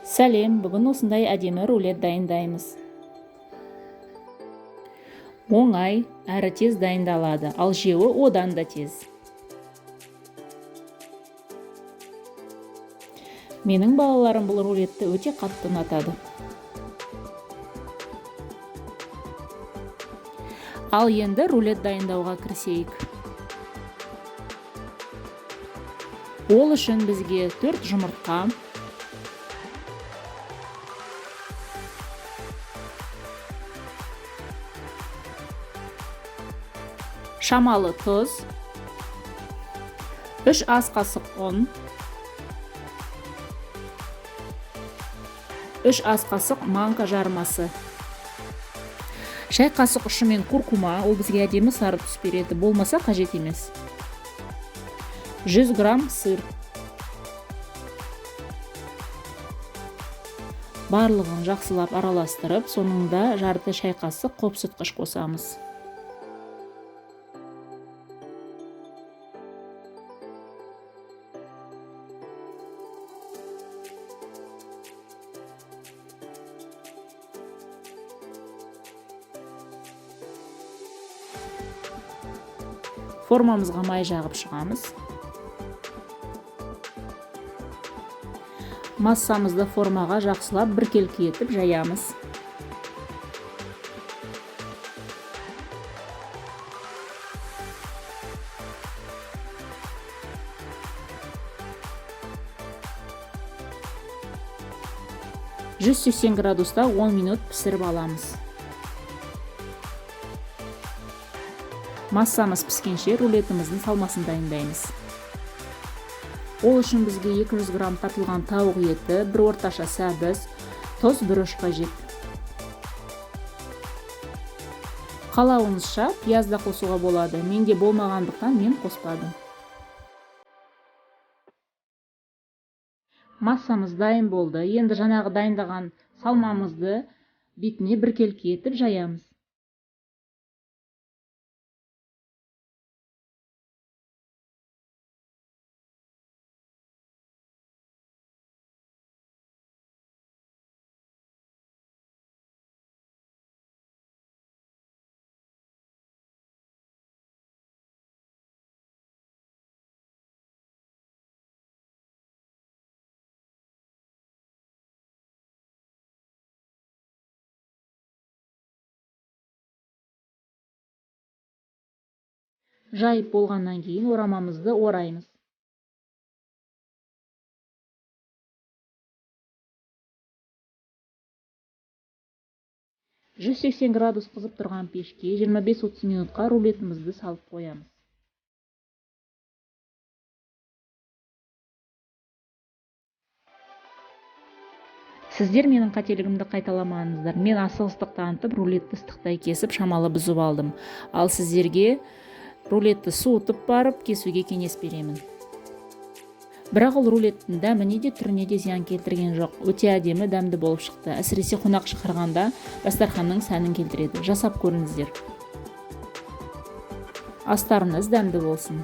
Сәлем, бүгін осындай әдемі рулет дайындаймыз. Оңай, әрі тез дайындалады, ал жеуі одан да тез. Менің балаларым бұл рулетті өте қатты ұнатады. Ал енді рулет дайындауға кірісейік. Ол үшін бізге 4 жұмыртқа, 1 шамалы тұз, 3 ас қасық ұн, 3 ас қасық манка жармасы, шай қасық ұшымен куркума, ол бізге әдемі сары түс береді, болмаса қажет емес. 100 грамм сыр. Барлығын жақсылап араластырып, соңында жарты шай қасық қопсытқыш қосамыз. Формамызға май жағып шығамыз. Массамызды формаға жақсылап біркелкі етіп жаямыз. 180 градуста 10 минут пісіріп аламыз. Массамыз піскенше рулетіміздің салмасын дайындаймыз. Ол үшін бізге 200 грамм тартылған тауық еті, бір орташа сәбіз, тұз, бұрыш қажет. Қалауыңызша пияз да қосуға болады. Менде болмағандықтан мен қоспадым. Массамыз дайын болды. Енді жаңағы дайындаған салмамызды бетіне біркелкі етіп жаямыз. Жайып болғаннан кейін орамамызды ораймыз. 180 градус қызып тұрған пешке 25-30 минутқа рулетімізді салып қоямыз. Сіздер менің қателігімді қайталамаңыздар. Мен асығыстық танытып, рулетті ыстықтай кесіп, шамалы бұзып алдым. Ал сіздерге рулетті суытып барып кесуге кеңес беремін. Бірақ ол рулеттің дәміне де, түріне де зиян келтірген жоқ. Өте әдемі, дәмді болып шықты. Әсіресе қонақ шақырғанда дастарханның сәнін келтіреді. Жасап көріңіздер. Астарыңыз дәмді болсын.